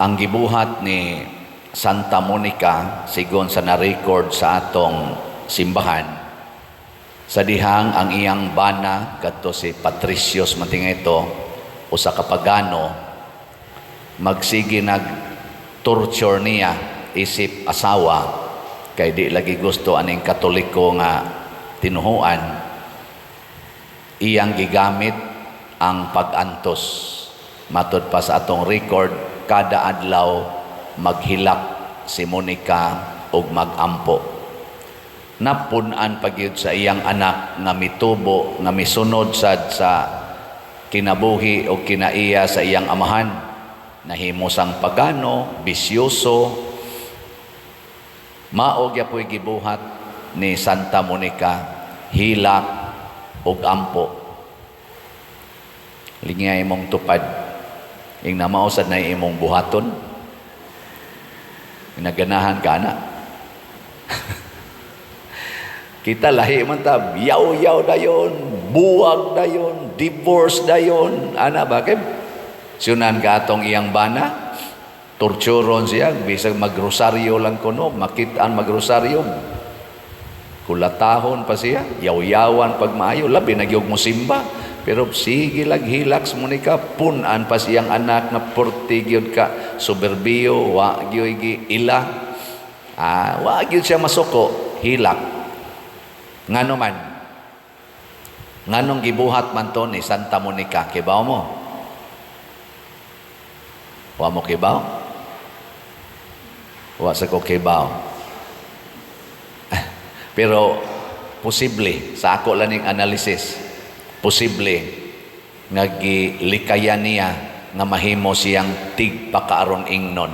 Ang gibuhat ni Santa Monica, sigon sa na-record sa atong simbahan, sa dihang ang iyang bana kadto si Patricius man ito, usa ka pagano, magsige nag torture niya isip asawa kay di lagi gusto aning Katoliko nga tinuhuan. Iyang gigamit ang pag-antos. Matud pa sa atong record, kada adlaw maghilak si Monica ug magampo. Napun-an pa gyud sa iyang anak nga mitubo, nga misunod sad sa kinabuhi o kinaiya sa iyang amahan. Nahimo sang pagano, bisyoso. Mao gyapoy gibuhat ni Santa Monica, hilak ug ampo. Lingay imong tupad, ing mao sad na imong buhaton, naganahan ka na. Kita lahi man ta, yaw-yaw dayon, buwag dayon, divorce dayon, ana ba? Kay sunan ka atong iyang bana, torturon siya, bisag magrosaryo lang kuno, makitaan magrosaryo, kulatahon pa siya, yaw-yawan pag maayo, labi na gyud mo simba. Pero sige lag hilak si Monica, pun-an pa siyang anak nga porti gyud ka soberbiyo, wa gyud gi ila. Ah, wa gyud siya masuko, hilak. Ngano man? Nganong gibuhat man to ni Santa Monica? Kibaw mo? Wa mo kibaw? Wa sa ko kibaw. Pero posible sa ako lang ning analysis, posible nga gilikayan niya nga mahimo siyang tigpakaaron ingnon.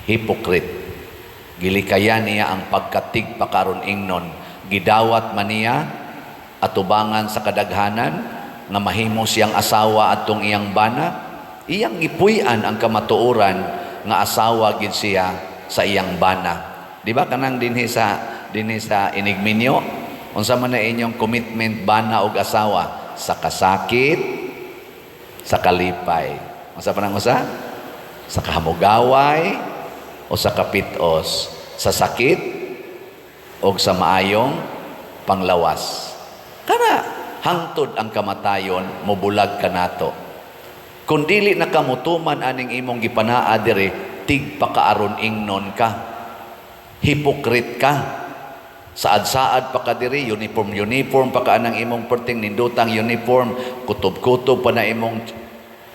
Hypocrite. Gilikayan niya ang pagkatigpakaaron ingnon. Gidawat man niya atubangan sa kadaghanan nga mahimo siyang asawa atong iyang bana. Iyang gipuy-an ang kamatuoran nga asawa gid siya sa iyang bana. Di ba kanang dinhi sa inigminyo? Unsa man na inyong commitment, bana og asawa? Sa kasakit, sa kalipay. Unsa pa nang usa? Sa kahamugaway o sa kapitos, sa sakit o sa maayong panglawas. Kana hangtod ang kamatayon mobulag kanato. Kung dili na ka mutuman aning imong gipanaa diri, tigpakaaron ingnon ka. Hypocrite ka. Saad-saad pa ka diri, uniform uniform pa ka anang imong perting nindutang uniform, kutob-kutob pa na imong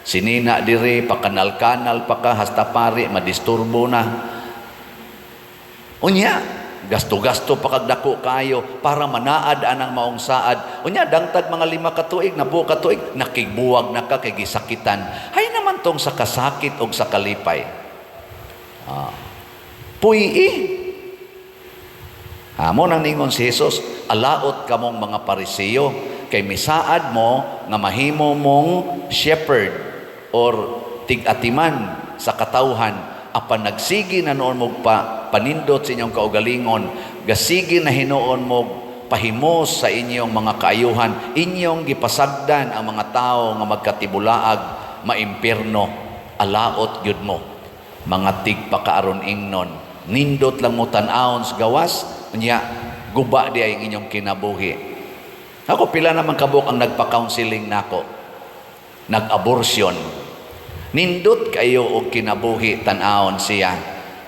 sinina diri, pakanal-kanal pa ka, hasta pari madisturbo na. Unya, gasto-gasto pa kag dako kayo para manaad anang maong saad. Unya, dangtag mga 5 ka tuig, 10 ka tuig, nakigbuwag na ka kay gisakitan. Hay naman tong sa kasakit og sa kalipay. Ah. Puy-i. Amo nang ningon si Jesus, "Alaot kamong mga Pariseo, kay misaad mo nga mahimo mong shepherd or tig-atiman sa katawhan, apan nagsige na noon mo pa panindot sa inyong kaugalingon, gasige na hinuon mo pahimos sa inyong mga kaayuhan, inyong gipasagdan ang mga tao nga magkatibulaag maimpierno. Alaot gyud mo, mga tigpakaaron ingnon. Nindot lang mo tan-awon sa gawas, unya guba di ay ang inyong kinabuhi." Ako, pila naman kabuk ang nagpa-counseling nako, nag-abortion. Nindot kayo og kinabuhi tan-awon siya,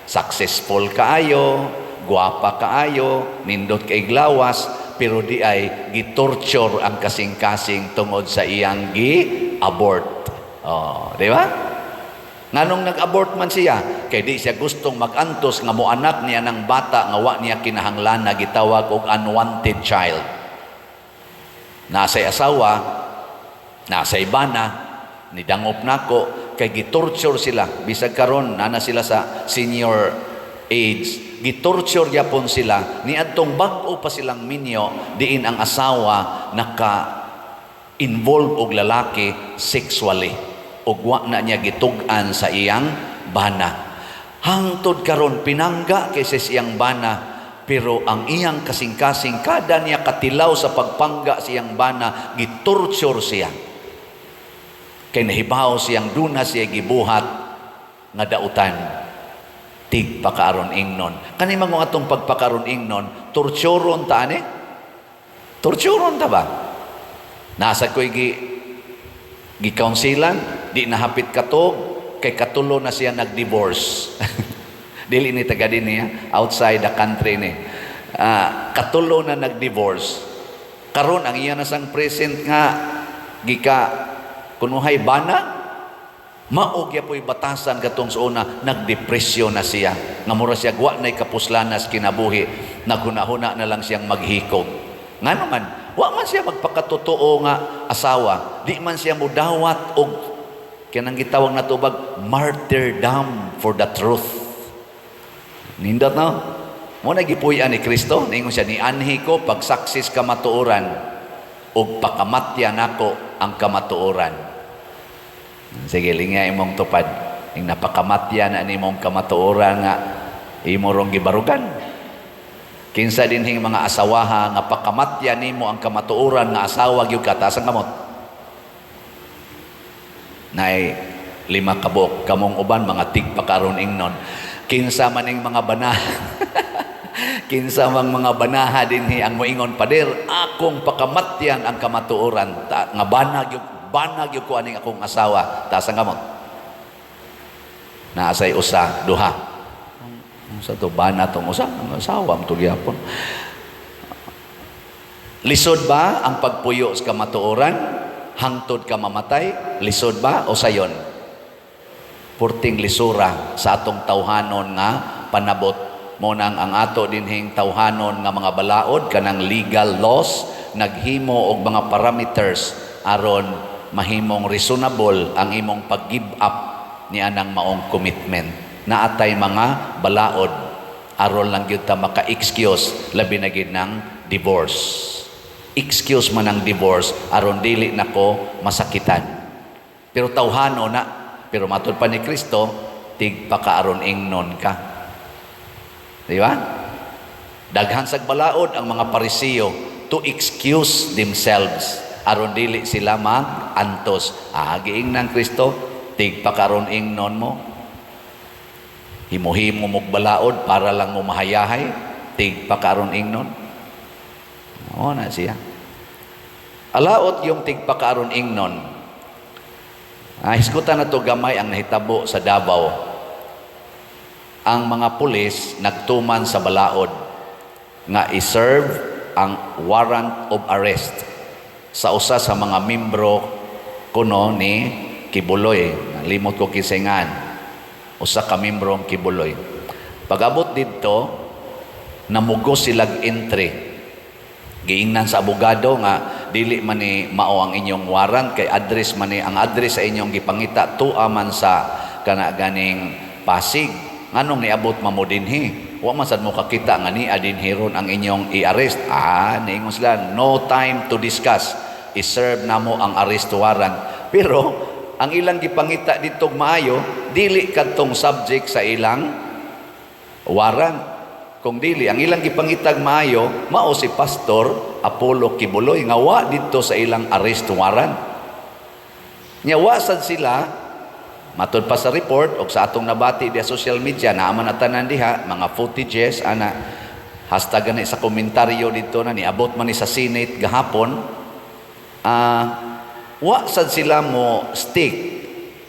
successful kaayo, guwapa kaayo, nindot kay glawas, pero di ay gitorture ang kasing-kasing tungod sa iyang gi-abort. Oh, di ba? Nganong nag-abort man siya? Kay di siya gustong mag-antos nga moanak niya ng bata nga wa niya kinahanglan, na gitawag og unwanted child. Nasa'y asawa, nasa'y bana, nidangop nako kay gitorture sila. Bisag karon nana sila sa senior age, gitorture gyapon sila niadtong bag-o pa silang minyo, diin ang asawa naka involve og lalaki sexually ug wa na niya gitug-an sa iyang bana. Hangtod karon pinangga kay sa iyang bana, pero ang iyang kasing-kasing, kada niya katilaw sa pagpangga sa iyang bana, gitorture siya kay nahibaw siyang duna siya gibuhat. nga dautan. Tigpakaaron ingnon. Kani mga atong pagpakaaron ingnon, torturon ta ani? Torturon ta ba? Nasa ko'y gi-counselan, di nahapit katog, kay katulo na siya nag-divorce. Dili ni taga din niya, outside the country ni. Katulo na nag-divorce. Karon ang iya na sang present nga gika kunuhay bana, mao gyapoy batasan katong sa una, nagdepresyon na siya. Nga mura siya wa na'y kapuslanas kinabuhi, naghuna-huna na lang siyang maghikog. Ngano man, wa man siya magpakatotoo nga asawa, di man siya mudawat og kanang gitawag na tubag martyrdom for the truth. Nindot, no? Mao na gipuy-an ni Kristo, ningon siya, "Nianhi ko pagsaksi sa kamatuoran ug pakamatya nako ang kamatuoran." Sige, lingya imong tupad. Ing napakamatya na nimong kamatuoran nga imo rong gibarugan. Kinsa dinhing mga asawaha nga pakamatya nimo ang kamatuoran nga asawa gyud ka, taas ang kamot. Nay lima kabok, kamong uban mga tigpakaron ingnon. Kinsa man ing mga bana, kinsa mang mga banaha dinhi ang moingon, "Pader, akong pakamatyan ang kamatuoran ta, nga bana gyud ko aning akong asawa," taas ang kamot. Naasay usa, duha. Sa to bana tong usa, ang asawa mo gyapon. Lisod ba ang pagpuyo sa kamatuoran hangtod ka mamatay? Lisod ba o sayon? Purting lisura sa atong tawhanon nga panabot. Mo nang ang ato dinhing tawhanon nga mga balaod, kanang legal laws, naghimo og mga parameters aron mahimong reasonable ang imong pag-give up ni anang maong commitment. Naatay mga balaod aron lang gyud ta maka-excuse, labi na gid ng divorce. Excuse man ang divorce aron dili nako masakitan. Pero tawhano na, pero matud pa ni Kristo, tigpakaaron ingnon ka. Di ba? Daghan sag balaod ang mga Parisiyo to excuse themselves aron dili sila mag-antos. Ah, giingnan Kristo, tigpakaron ingnon mo. Himo-himo mog balaod para lang mo mahayahay, tigpakaron ingnon. Oo na siya. Alaot yung tigpakaaron ingnon. Hisgutan na to gamay ang nahitabo sa Davao. Ang mga pulis nagtuman sa balaod nga i-serve ang warrant of arrest sa usa sa mga membro kuno ni Quiboloy. Limot ko kisingan. Usa ka membro ang Quiboloy. Pag-abot didto, namugos silag entry. Giingnan sa abogado nga dili man ni mao ang inyong warrant kay address man ni ang address sa inyong gipangita tua man sa kana ganing Pasig. Nganong niabot man mo dinhi? Wa man sad mo kakita nga ni dinhi ron ang inyong i-arrest. Ah, niingon sila, "No time to discuss. I-serve namo ang arrest warrant." Pero ang ilang gipangita dito maayo, dili kadtong subject sa ilang warrant. Kung dili, ang ilang gipangitag maayo, mao si Pastor Apollo Quiboloy nga wa didto sa ilang arrest warrant. Nya wa sad sila, matud pa sa report og sa atong nabati diha social media, naa man tanan diha mga footages ana, hashtag gani sa komentaryo dito na niabot man ni sa Senate gahapon. Wa sad sila mo stick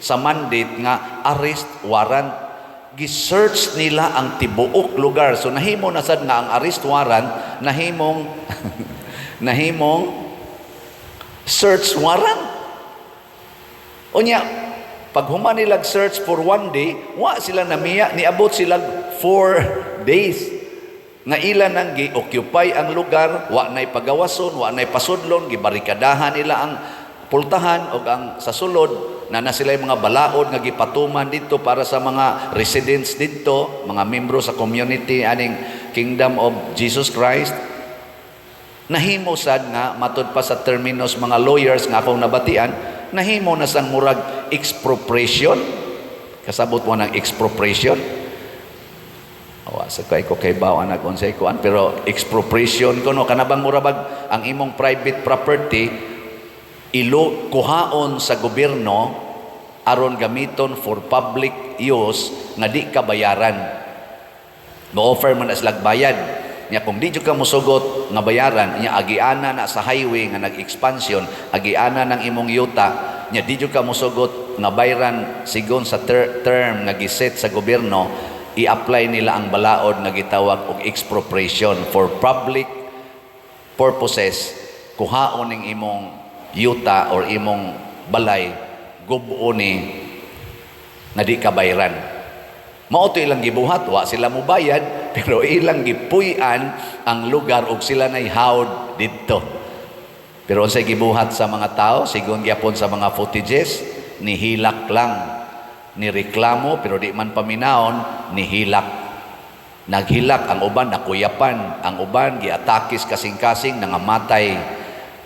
sa mandate nga arrest warrant. Gi-search nila ang tibuok lugar, so nahimo na sad nga ang arrest warrant nahimong search warrant. Unya pag human nila search for one day, wa sila namiya, niabot sila 4 days nga ila nang gi-occupy ang lugar, wa na'y pagawason, wa na'y pasudlon, gibarikadahan nila ang pultahan og ang sa sulod na na sila mga balaod nga gipatuman dito para sa mga residents dito, mga membro sa community aning Kingdom of Jesus Christ. Nahimo sad nga, matud pa sa terminos mga lawyers nga akong nabatian, nahimo na sang murag expropriation. Kasabot mo ng expropriation? Awa sa kay ko kay baw anak unsay kuan, pero expropriation kuno kana bang murabag ang imong private property ilo kuhaon sa gobyerno. aron gamiton for public use nga di ka bayaran. Mo-offer man na sila bayad. Nya kung di jud ka mosugot nga bayaran, nya agiana na sa highway nga nag-expansion, agiana ng imong yuta, nya di jud ka mosugot nga bayaran sigon sa term nga giset sa gobyerno, i-apply nila ang balaod nga gitawag og expropriation for public purposes, kuhaon ning imong yuta or imong balay, gubo ni nga di ka bayaran. Mao to ilang gibuhat, wa sila mobayad, pero ilang gipuy-an ang lugar ug sila nay hawd didto. Pero unsay gibuhat sa mga tao, sigon gyapon sa mga footages, nihilak lang, nireklamo pero di man paminawon, nihilak. Naghilak ang uban, nakuyapan, ang uban giatakis kasing-kasing, nangamatay.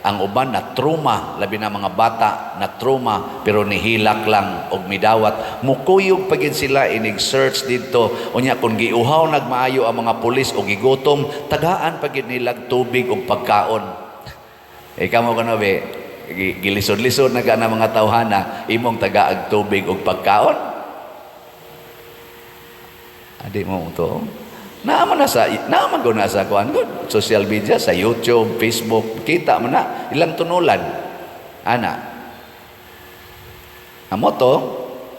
Ang uban na trauma, labi na mga bata na trauma, pero nihilak lang og midawat. Mukuyog pa gid sila inig search didto. Unya kung giuhaw nagmaayo ang mga pulis o gigutom, tagaan pa gid nilag tubig ug pagkaon. Eh kamo kuno be, gilisod-lisod na ka na mga tawhana, imong tagaag tubig ug pagkaon. Adi mo to. Naa man ko na sa kuan gud, social media, sa YouTube, Facebook, kita man na ilang tunulan. Ana. Amo to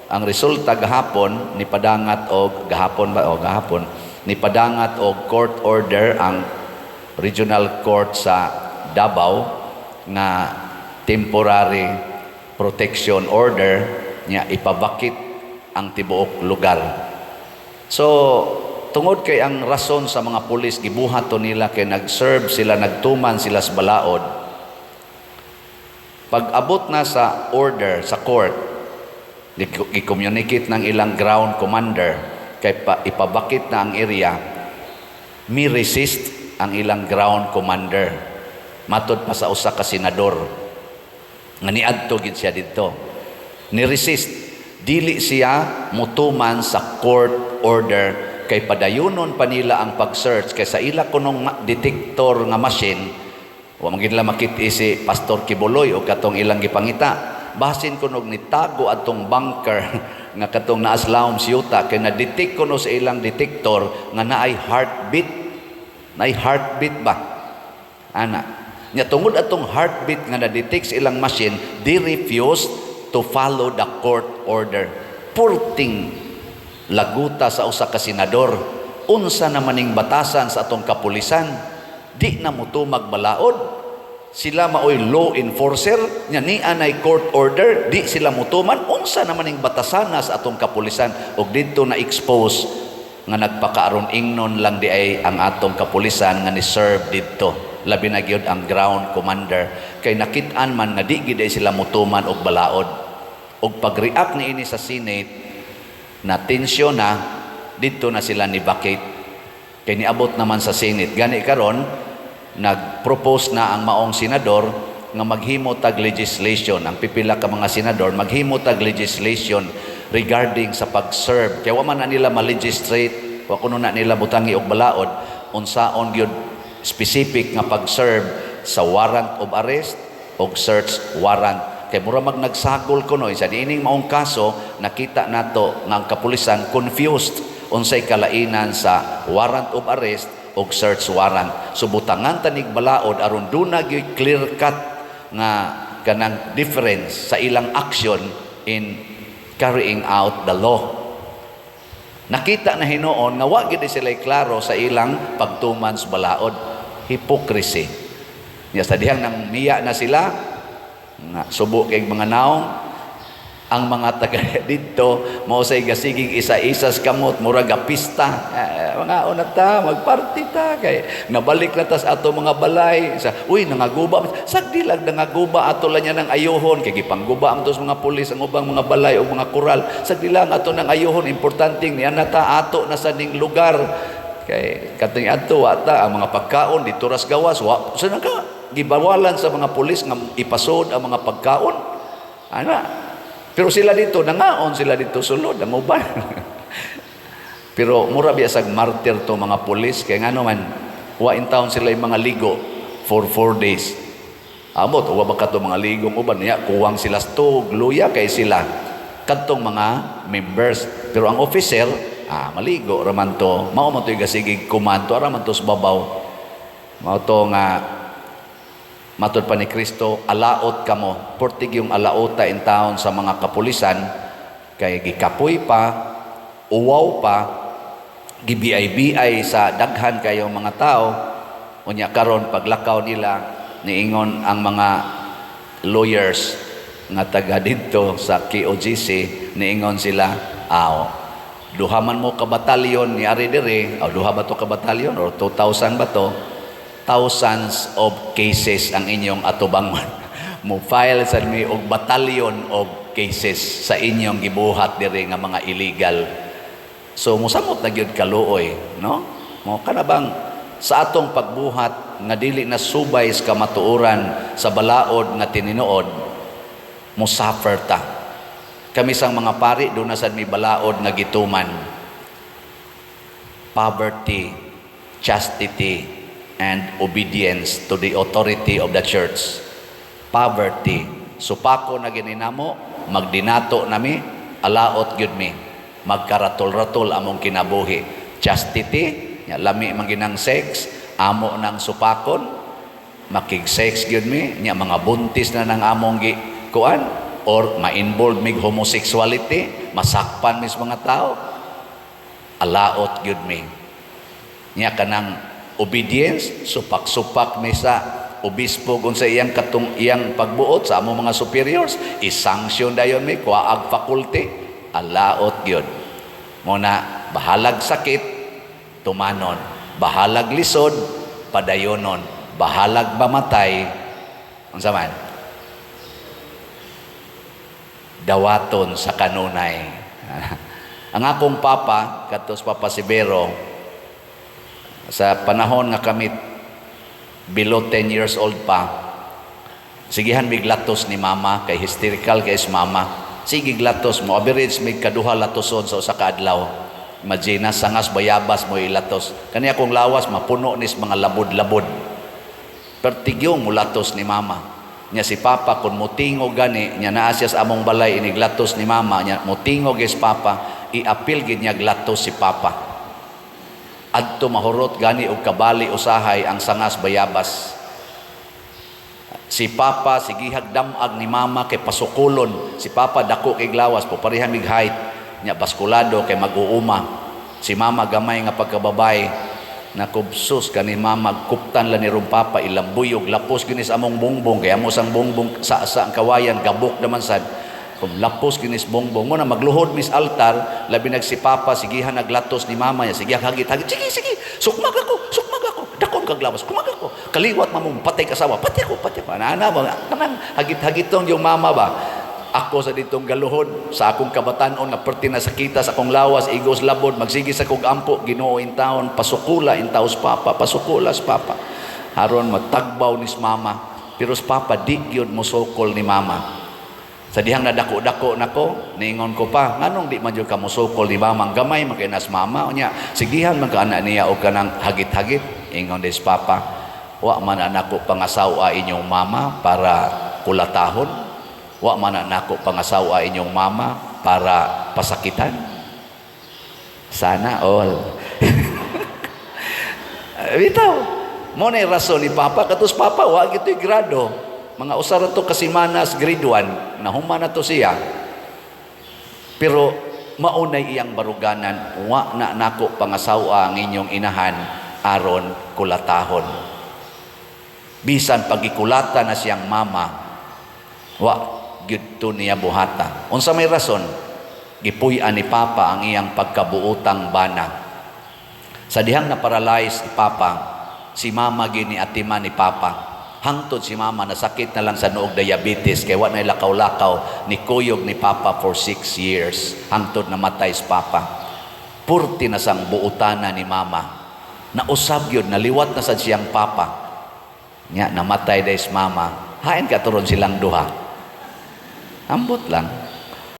ang resulta gahapon ni padangat og gahapon ba o gahapon ni padangat og court order ang regional court sa Davao nga temporary protection order niya, ipabakit ang tibuok lugar. So, tungod kay ang rason sa mga pulis gibuhat to nila kay nag-serve sila, nagtuman sila sa balaod. Pag abot na sa order sa court, gi-communicate ng ilang ground commander kay ipabakit na ang area, mi resist ang ilang ground commander. Matod pa sa usa ka senador nga niadto gid siya didto. Ni resist, dili siya mutuman sa court order kay padayonon pa nila ang pag-search kay sa ila kunong detector nga machine wa man gid nila makit-i si Pastor Quiboloy o katong ilang gipangita. Basin kunog nitago atong bunker nga katong naa sa lawom sa yuta kay na-detect kuno sa ilang detector nga naay heartbeat, naay heartbeat ba ana. Nya tungod atong heartbeat nga na-detect sa ilang machine, they refused to follow the court order. Purting laguta sa usa ka senador, unsa naman ning batasan sa atong kapulisan, di na motumag balaod? Sila maoy law enforcer, nya ni anay court order, di sila mutuman. Unsa naman ning batasana sa atong kapulisan? Og didto na expose nga nagpakaaron ingnon lang di ay ang atong kapulisan nga ni serve didto, labi na gyud ang ground commander, kay nakit-an man nga di gid ay sila mutuman og balaod. Og pag-react niini sa Senate na tensyon na didto na sila ni vacate kay niabot naman sa Senate. Gani karon nag-propose na ang maong senador nga maghimo tag legislation, ang pipila ka mga senador maghimo tag legislation regarding sa pag-serve kay wa man na nila ma-legislate, wa kuno na nila butangi og balaod unsaon gyud specific nga pag-serve sa warrant of arrest og search warrant, kay mura mag nagsagol kuno. Sa niining maong kaso, nakita nato nga ang kapulisan confused unsay kalainan sa warrant of arrest og search warrant. So butangan tanig balaod aron duna gyud clear cut nga kanang difference sa ilang action in carrying out the law. Nakita na hinuon nga wa gid sila klaro sa ilang pagtuman sa balaod. Hypocrisy. Nya sa dihang nang miya na sila nga subo kay mga naong, ang mga taga didto mao say gasigig isa-isa sa kamot, murag pista, eh, mga una ta magparty ta kay nabalik na tas ato mga balay. Sa uy, nangaguba, sagdi lang nangaguba, ato lang niya nang ayuhon kay gipangguba ang tos mga pulis ang ubang mga balay o mga koral. Sagdi lang ato nang ayuhon, importante niya na ta ato na sa ning lugar kay katong adto wa ta ang mga pagkaon dito ras gawas wa sa naka gibawalan sa mga pulis nga ipasod ang mga pagkaon ana. Pero sila dito nangaon sila dito sulod ang uban. Pero mura biya sag martyr to mga pulis kay ngano man wa in town sila yung mga ligo for 4 days. Amot wa ba kato mga ligong uban niya, kuwang sila stog, luya kay sila. kadtong mga members. Pero ang officer, maligo raman to, mao man to'y gasigig command to, ara man to sa babaw. Mao to nga matud pa ni Kristo, alaot kamo, portig yung alaota in town sa mga kapulisan, kay gikapoy pa, uwaw pa, gibiay-biay sa daghan kayo mga tao. Unya karon paglakaw nila, niingon ang mga lawyers nga taga didto sa KOJC, niingon sila, aw, duha man mo ka batalyon ni ari diri, aw, duha ba to ka batalyon or 2,000 ba to? Thousands of cases ang inyong atubangon. Mo file sa mi og batalyon of cases sa inyong gibuhat diri nga mga illegal. So musamot na gyud kaluoy, no? Mo kana bang sa atong pagbuhat nga dili na subay sa kamatuoran sa balaod nga tininuod, mo suffer ta. Kami sang mga pari, doon na sad mi balaod nga gituman. Poverty, chastity, and obedience to the authority of the church. Poverty. Supako na gininamo, magdinato nami, alaot gyud mi. Magkaratol-ratol among kinabuhi. Chastity, nya lami man ginang sex, amo nang supakon, makig-sex gyud mi, nya mga buntis na nang among gi kuan or ma-involve mig homosexuality, masakpan mis mga tao, alaot gyud mi. Nya kanang obedience, supak-supak mi sa obispo kung sa iyang katong iyang pagbuot sa among mga superiors, i-sanction dayon mi, kuaag faculty, alaot gyud. Muna bahalag sakit, tumanon, bahalag lisod, padayonon, bahalag mamatay, unsa man? Dawaton sa kanunay. Ang akong papa, katos Papa Severo, sa panahon nga kami below 10 years old pa, sigihan mig latos ni mama, kay hysterical kay is mama. Sige latos mo, average mig kaduha latoson sa usa ka adlaw. Imagine, sangas bayabas mo ilatos. Kani akong lawas mapuno nis mga labod-labod. Pero tigyong mulatos ni mama. Nya si papa kun mutingog gani, nya naa siya sa among balay iniglatos ni mama, nya mutingog is papa, iapil gid niya glatos si papa. Adto mahurot gani og kabali usahay ang sangas bayabas. Si papa sigihag damag ni mama kay pasukulon. Si papa dako kay lawas, pareha mig height. Nya baskulado kay mag-uuma. Si mama gamay nga pagkababay. Nakubsus kani mama, kuptan lang ni rong papa, ilambuyog lapos ginis among bongbong kay amo sang bongbong sa ang kawayan gabok naman sad. Kung lapos ginis bongbong mo na magluhod mis altar, labi nag si papa sigihan naglatos ni mama niya, sige hagit hagit, sige sige, sukmag ako, sukmag ako, dakon kag lawas, kumag ako, kaliwat mamong patay kasawa, patay ako, patay ako, ana ba kanang hagit-hagitong yung mama ba. Ako sa ditong galuhod sa akong kabatanon nga perti na sakita sa akong lawas, igos labod, magsige sa kog ampo, Ginoo in taon, pasukula in taos papa, pasukula sa papa, aron matagbaw nis mama. Pero sa papa di gyud mosukol ni mama. Sa dihang nadako-dako nako, niingon ko pa, nganong di man jud ka mosukol ni mama, gamay man kay nas mama? Unya sigihan man ka ana niya og kanang hagit-hagit. Ingon des papa, wa man nako pangasawa inyong mama para kulatahon, wa man nako pangasawa inyong mama para pasakitan. Sana all. Bitaw mo na rason ni papa. Katos papa wa gito'y grado, mga usa ra to ka semanas, grade 1 nahuman na to siya. Pero maunay iyang baruganan, wa na nako pangasawa ang inyong inahan aron kulatahon. Bisan pagikulata na siyang mama, wa gyud to niya buhata. Unsa may rason? Gipuy-an ni papa ang iyang pagkabuotang bana. Sa dihang na-paralyze si papa, si mama gini atiman ni papa. Hangtod si mama nasakit na lang sa noog, diabetes, kay wa na lakaw-lakaw, ni kuyog ni papa for 6 years hangtod namatay si papa. Purti na sang buotana ni mama. Nausab yun, naliwat na sad siyang papa. Nya namatay dahil si mama. Hain ka turon silang duha. Ambot lang.